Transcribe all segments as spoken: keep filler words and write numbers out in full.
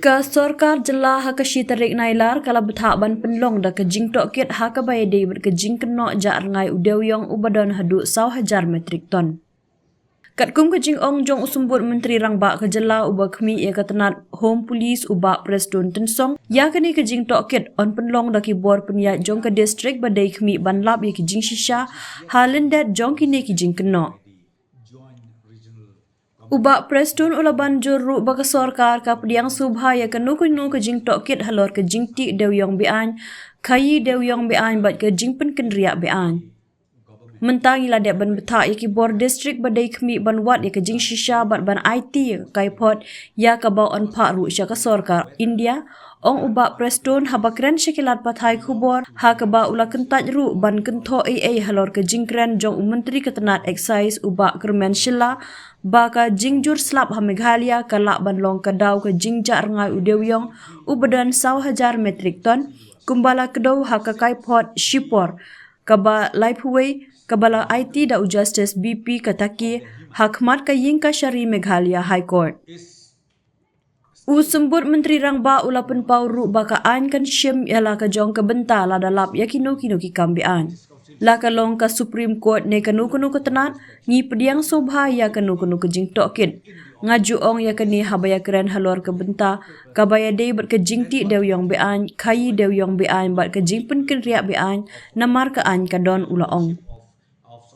Ka sorkar jylla ha ka shi tarik Nailar ka la bthah ban pynlong da ka jingtohkit ha kaba ïadei bad ka jingkynnoh jah rngai u dewïong uba don haduh saw hajar metrik ton. Katkum ka jingong jong u symbud Myntri Rangbah ka jylla uba khmih ïa ka tnat Home Police u Bah Prestone Tynsong, ïa kane ka jingtohkit yn pynlong da ki bor pynïaid jong ka distrik ba dei khmih ban lap ïa ki jingshisha ha lyndet jong kine ki jingkynnoh. U Bah Prestone u la ban jur ruh ba ka sorkar ka pdiang sngewbha ïa kano kano ka jingtohkit halor ka jingtih dewïong be-aiñ, khaïi dewïong be-aiñ bad ka jingpynkynriah be-aiñ. Mynta ngi la dep ban bthah ïa ki bor distrik ba dei khmih ban wad ïa ka jingshisha bad ban aiti ïa ka kaiphod ïa kaba yn phah ruh sha ka sorkar India, ong u Bah Prestone haba kren sha ki lad pathai khubor, ha kaba u la kyntait ruh ban kynthoh ei ei halor ka jingkren jong u Myntri ka tnat Excise u Bah Kyrmen Shylla ba ka jingjur slap ha Meghalaya ka lah ban long ka daw ka jingjah rngai u dewïong uba don saw hajar metrik ton, kumba la kdew ha ka kaiphod shipor kaba laiphew wei kaba la aiti da u Justice B P Kataki ha khmat ka ïing kashari Meghalaya High Court. U symbud Myntri Rangbah u la pynpaw ruh ba ka aiñ kan shim ïa la ka jong ka bynta lada lap ïa kino kino ki kam be-aiñ. La ka long ka Supreme Court ne kano kano ka tnat, ngi pdiang sngewbha ïa kano kano ka jingtohkit. Nga ju ong ïa kane haba ïakren halor ka bynta kaba ïadei bad ka jingtih dewïong be-aiñ, khaïi dewïong be-aiñ bad ka jingpynkynriah be-aiñ, namar ka aiñ ka don, u la ong.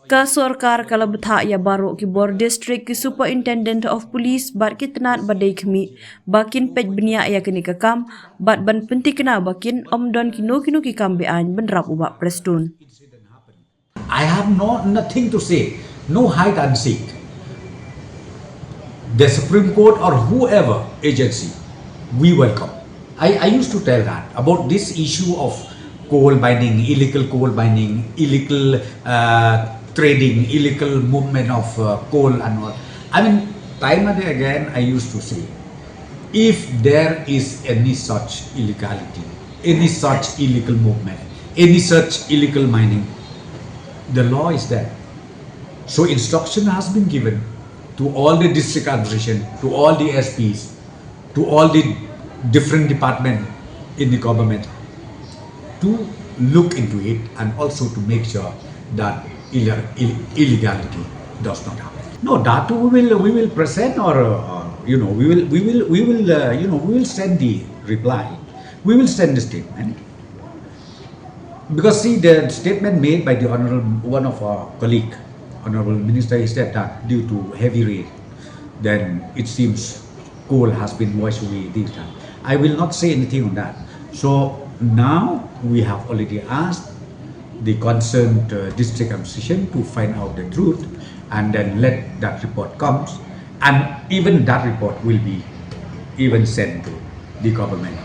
Ka sorkar ka la bthah ïa baroh ki bor distrik, ki Superintendent of Police bad ki tnat ba dei khmih ba kin peit bniah ïa kane ka kam bad ban pynthikna ba kin ym don kino kino ki kam be-aiñ bynrap u Bah Prestone. I have no nothing to say, no hide and seek. The Supreme Court or whoever agency, we welcome. I, I used to tell that about this issue of coal mining, illegal coal mining, illegal uh, trading, illegal movement of uh, coal and all. I mean, time and again I used to say, if there is any such illegality, any such illegal movement, any such illegal mining, the law is there. So instruction has been given to all the district administration, to all the S Ps, to all the different department in the government to look into it and also to make sure that illegality does not happen. No, that we will we will present or uh, you know we will we will we will uh, you know we will send the reply. We will send the statement. Because see, the statement made by the honorable one of our colleague, honorable minister, he said that due to heavy rain, then it seems coal has been washed away this time. I will not say anything on that. So now we have already asked the concerned uh, district administration to find out the truth and then let that report comes, and even that report will be even sent to the government.